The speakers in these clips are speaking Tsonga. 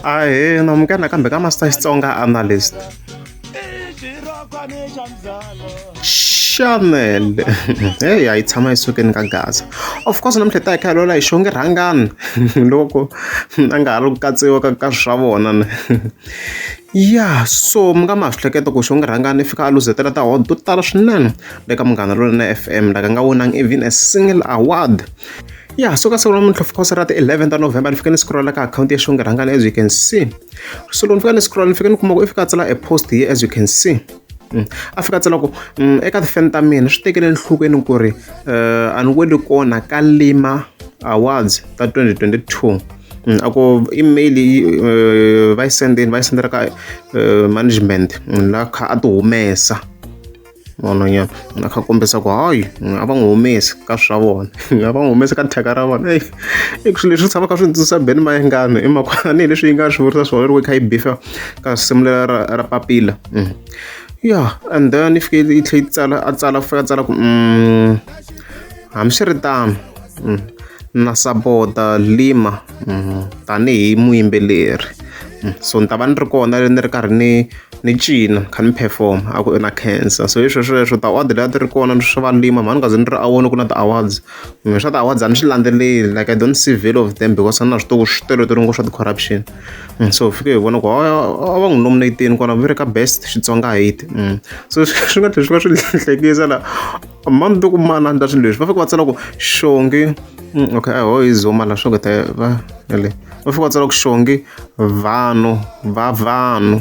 Ahee namukela nakambe ka Master Xitsonga Analyst Chanel heyi a yi tshama yi sukeni ka Gaza of course namuntlha hi ta hi kha hi lola hi xonge rhangani loko a nga ha ri ku katsiwa ka swa vona ne ya so mi nga ma swi hleketa ku xonge rhangani i fika a luzetela ti-award to tala swinene le ka Munghana Lonene F_M la ka nga winangi even a single award. Ya so ka siku ra namuntlha of course ra ti-eleven ta November ni fike ni scroll ka akhawunti ya Xongi Rhangani as you can see so loko ni fika ni scroll ni fike ni kuma ku i fika a tsala a post here as you can see a fika a tsala ku eka ti-fan ta mina swi tekele enhlokweni ku ri a ni weli kona ka Lima Awards ta 2022 a ku email va yi sendini va yi sendela ka management la kha a ti humesa. Vanhwanyana a kha a kombisa ku hayi a va n'wi humesi ka swa vona a va n'wi humesi ka thyaka ra vona eyi i swilo leswi tshamaka swi tsundzuxa Benny Mayengani i mhaka tanihileswi yi nga swi vurisa swona loko yi kha yi bifa ka risimu leriya ra papila ya and then yi fike yi tlhela yi tsala a tsala a fika a tsala ku hambiswiritano na sapota Lima tanihi muyimbeleri so ni ta va ni ri kona ni ri karhi ni ni cina ni kha ni perform a ku na khensa so hi sweswo sweswo ti-award leti a ti ri kona swa vantima mhani ni nga ze ni ri a voni ku na ti-awards mina swa ti-awards a ni swi landzeleli like I don't see value of them because a ni na swi tivi ku swi tele ngopfu swa ti-corruption so hi fike hi vona ku a va n'wi nominate-ini kwala va ri ka best Xitsonga hit so swi nga tlhela swi va swi hlekisa la mani to ku mani a endla swilo leswi va fika va tsala ku Xongi okay a ho yi zuma la swo va le va fika va tsala ku Xongi vanhu va vanhu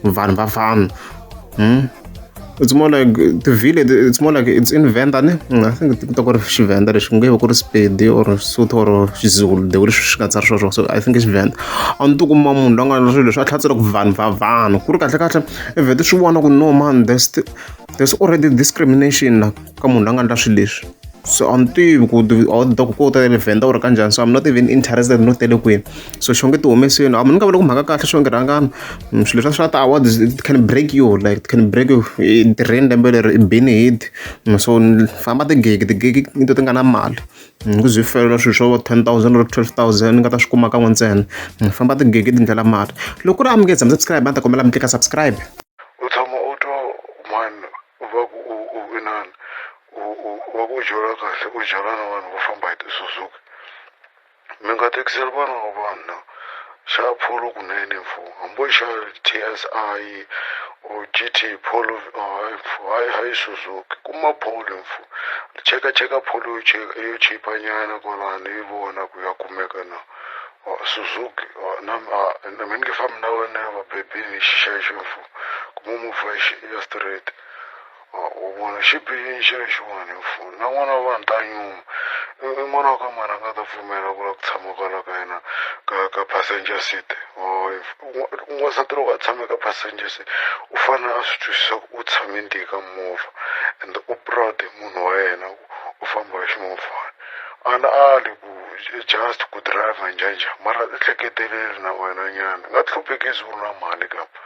vanhu va vanhu it's more like ti-V leti it's more like it's in Venda ne I think ku ta ku ri Xivenda lexi ku nge vi ku ri Sepedi or Sotho or Xizulu the way leswi swi nga tsariwa swona so I think i Xivenda a ni to kuma munhu loyi a nga na swilo leswi a tlhela a tsala ku vanhu va vanhu ku ri kahlekahle i vhete swi vona ku no man there's there's already discrimination la ka munhu la nga endla swilo leswi so a ni tivi ku ku ko tele vhenda or kanjhani so I'm not even interested no tele kwini so xonge ti humesini a ni nga vula ku mhaka kahle xonge rhangani swilo swa swa ti-awards it can break you like it can break you ntirheni lembe leri i bini hit so famba tigigi tigigi i to ti nga na mali ku ze felela swilo swo 10,000 or 12,000 ni nga ta swi kuma kan'we ntsena famba tigigi tindlela mali loko ku ri a mi nge za mi subscribe a ni ta kombela mi tlika subscribe. U tshama u twa mani va ku u u inani u u va ku u jola kahle u jola na vanhu vo famba hi ti-Suzuki mi nga tekiseli vana va vanhu na xava Polo kunene mfo hambi wo xava T_S_I or G_T Polo hayi mfo hayi hayi Suzuki kuma Polo mfo cheka cheka Polo yo yo chipa nyana kwalano yi vona ku ya kumeka na. Suzuki na na mi nge fambi na wena va bebini hi xexo mfo kuma movha ya straight wa vona xi bihile xi ri xin'wana mfo na n'wana wa vanhu ta nyuma i n'wana wa ka mani a nga ta pfumela ku lava ku tshama kwala ka yena ka ka passenger seat n'wansati loko a tshame ka passenger seat u fanele a swi twisisa ku u tshame ndzeni ka movha ende u proud hi munhu wa yena u famba hi ximovhana a ni ali ku just ku driver njhanjha mara ehleketeleli na wena nyana u nga ti hluphekisi u ri na mali kambe.